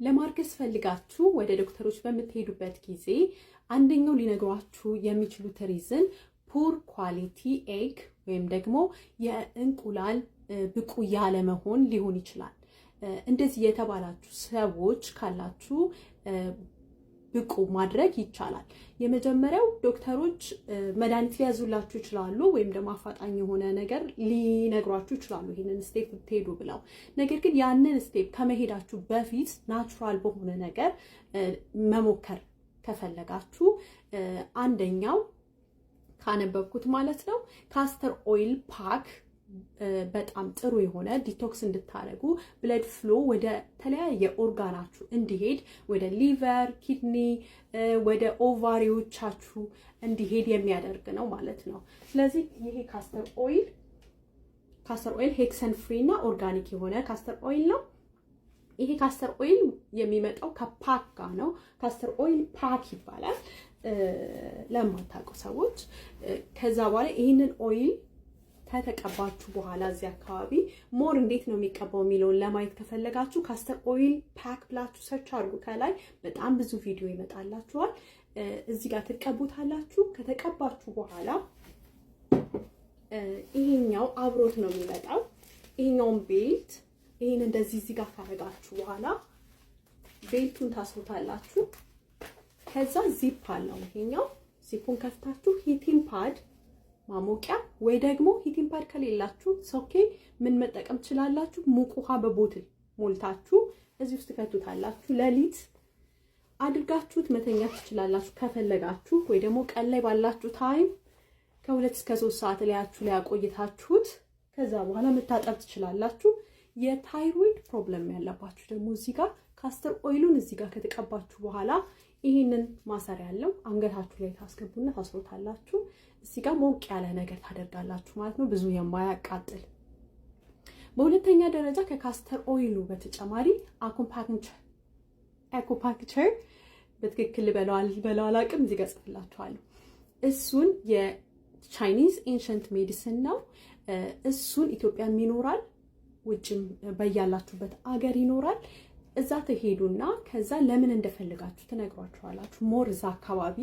ለማርገዝ ፈልጋችሁ ወደ ዶክተሮች በምትሄዱበት ጊዜ አንደኛው ሊነግሯችሁ የሚችሉት reason poor quality egg ወይም ደግሞ የእንቁላል ብቁ ያለመሆን ሊሆን ይችላል። እንደዚህ የተባላችሁ ሰዎች ካላችሁ ብቁ ማድረግ ይቻላል። የመጀመሪያው ዶክተሮች መድኃኒት ሊያዙላችሁ ይችላሉ፣ ወይም ደግሞ አፋጣኝ የሆነ ነገር ሊነግሯችሁ ይችላሉ፣ ይህንን step ብትሄዱ ብለው። ነገር ግን ያንን step ከመሄዳችሁ በፊት natural በሆነ ነገር መሞከር ከፈለጋችሁ አንደኛው ካነበብኩት ማለት ነው castor oil pack በጣም ጥሩ የሆነ detox እንድታደርጉ፣ blood flow ወደ ተለያየ ኦርጋናችሁ እንዲሄድ፣ ወደ liver፣ kidney፣ ወደ ovary ዎቻችሁ እንዲሄድ የሚያደርግ ነው ማለት ነው። ስለዚህ ይሄ castor oil hexane free እና organic የሆነ castor oil ነው። ይሄ castor oil የሚመጣው ከ pack ጋር ነው። Castor oil pack ይባላል ለማታውቁ ሰዎች። ከዛ በኋላ ይህንን oil ከተቀባችሁ በኋላ እዚህ አካባቢ more እንዴት ነው የሚቀባው የሚለውን ለማየት ከፈለጋችሁ castor oil pack ብላችሁ search አድርጉ። ከላይ በጣም ብዙ ቪዲዮ ይመጣላችኋል። እዚህ ጋር ትቀቡታላችሁ። ከተቀባችሁ በኋላ ይሄኛው አብሮት ነው የሚመጣው። ይሄኛውን belt ይሄን እንደዚህ እዚህ ጋር ካረጋችሁ በኋላ belt ኡን ታስሩታላችሁ። ከዛ ዚፕ አለው ይሄኛው። ዚፑን ከፍታችሁ heating pad ማሞቂያ ወይ ደግሞ heating pad ከሌላችሁ it's okay፣ ምን መጠቀም ትችላላችሁ? ሙቅ ውሃ በ bottle ሞልታችሁ እዚህ ውስጥ ከቱታላችሁ። ሌሊት አድርጋችሁት መተኛት ትችላላችሁ ከፈለጋችሁ፣ ወይ ደግሞ ቀን ላይ ባላችሁ time ከ2 እስከ 3 ሰዓት ላያችሁ ላይ አቆይታችሁት ከዛ በኋላ መታጠብ ትችላላችሁ። የ thyroid problem ያለባችሁ ደግሞ እዚህ ጋር castor oil ኡን እዚህ ጋር ከተቀባችሁ በኋላ ይህንን ማሰሪያ ያለው አንገታችሁ ላይ ታስገቡና ታስሮታላችሁ። እዚህ ጋር ሞቅ ያለ ነገር ታደርጋላችሁ ማለት ነው፣ ብዙ የማያቃጥል። በሁለተኛ ደረጃ ከ castor oil ኡ በተጨማሪ አኩፓንክቸር፣ በትክክል በለው አላውቅም፣ እዚህ ጋር ጽፍላችኋለሁ። እሱን የ Chinese ancient medicine ነው። እሱን ኢትዮጵያም ይኖራል፣ ውጭም በያላችሁበት አገር ይኖራል። እዛ ትሄዱና ከዛ ለምን እንደፈለጋችሁ ትነግሯቸዋላችሁ። More እዛ አካባቢ፣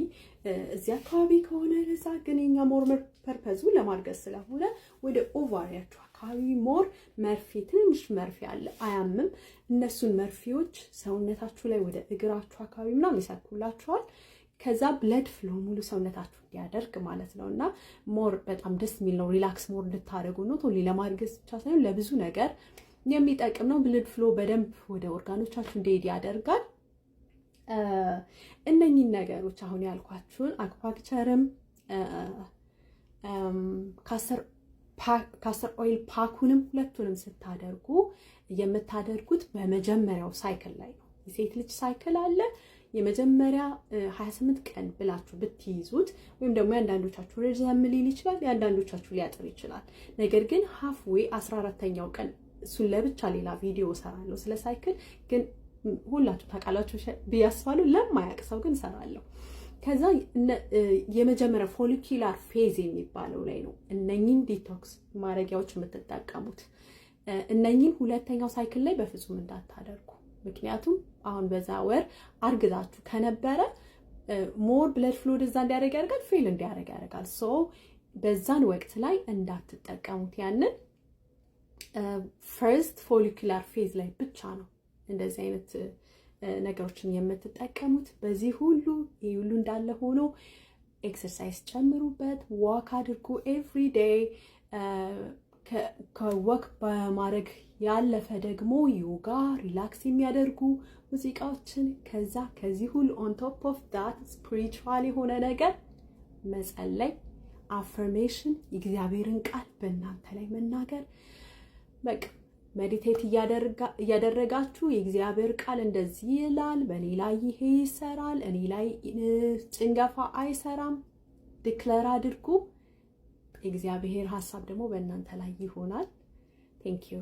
እዚህ አካባቢ ከሆነ ለዛ፣ ግን የኛ more purpose ኡ ለማርገዝ ስለሆነ ወደ ovary ያችሁ አካባቢ more መርፌ፣ ትንንሽ መርፌ አለ፣ አያምም። እነሱን መርፌዎች ሰውነታችሁ ላይ ወደ እግራችሁ አካባቢ ምናምን ይሰኩላችኋል። ከዛ blood flow ሙሉ ሰውነታችሁ እንዲያደርግ ማለት ነው። እና more በጣም ደስ የሚል ነው። Relax more እንድታደርጉ ነው። ቶሎ ለማርገዝ ብቻ ሳይሆን ለብዙ ነገር የሚጠቅም ነው። Blood flow በደንብ ወደ ኦርጋኖቻችሁ እንዲሄድ ያደርጋል። እነኚህን ነገሮች አሁን ያልኳችሁን acupuncture ም castor oil pack ኡንም ሁለቱንም ስታደርጉ የምታደርጉት በመጀመሪያው cycle ላይ ነው። የሴት ልጅ cycle አለ። የመጀመሪያ 28 ቀን ብላችሁ ብትይዙት ወይም ደግሞ የአንዳንዶቻችሁ ረዘም ሊል ይችላል፣ የአንዳንዶቻችሁ ሊያጥር ይችላል። ነገር ግን halfway 14ተኛው ቀን፣ እሱን ለብቻ ሌላ ቪዲዮ እሰራለሁ ስለ cycle፣ ግን ሁላችሁ ታውቃላችሁ ብዬ አስባለሁ። ለማያውቅ ሰው ግን እሰራለሁ። ከዛ የመጀመሪያ follicular phase የሚባለው ላይ ነው እነኚህን detox ማድረጊያዎች የምትጠቀሙት። እነኚህን ሁለተኛው cycle ላይ በፍጹም እንዳታደርጉ። ምክንያቱም አሁን በዛ ወር አርግዛችሁ ከነበረ more blood flow ወደዛ እንዲያደርግ ያደርጋል፣ fail እንዲያደርግ ያደርጋል። So በዛን ወቅት ላይ እንዳትጠቀሙት። ያንን first follicular phase ላይ ብቻ ነው እንደዚህ አይነት ነገሮችን የምትጠቀሙት። በዚህ ሁሉ፣ ይህ ሁሉ እንዳለ ሆኖ exercise ጨምሩበት፣ walk አድርጉ every day። ከ walk በማድረግ ያለፈ ደግሞ ዮጋ፣ relax የሚያደርጉ ሙዚቃዎችን፣ ከዛ ከዚህ ሁሉ on top of that spiritual የሆነ ነገር መጸለይ፣ affirmation፣ የእግዚአብሔርን ቃል በእናንተ ላይ መናገር፣ በቃ meditate እያደረጋችሁ የእግዚአብሔር ቃል እንደዚህ ይላል፣ በእኔ ላይ ይሄ ይሰራል፣ እኔ ላይ ጭንገፋ አይሰራም፣ declare አድርጉ። የእግዚአብሔር ሀሳብ ደግሞ በእናንተ ላይ ይሆናል። Thank you.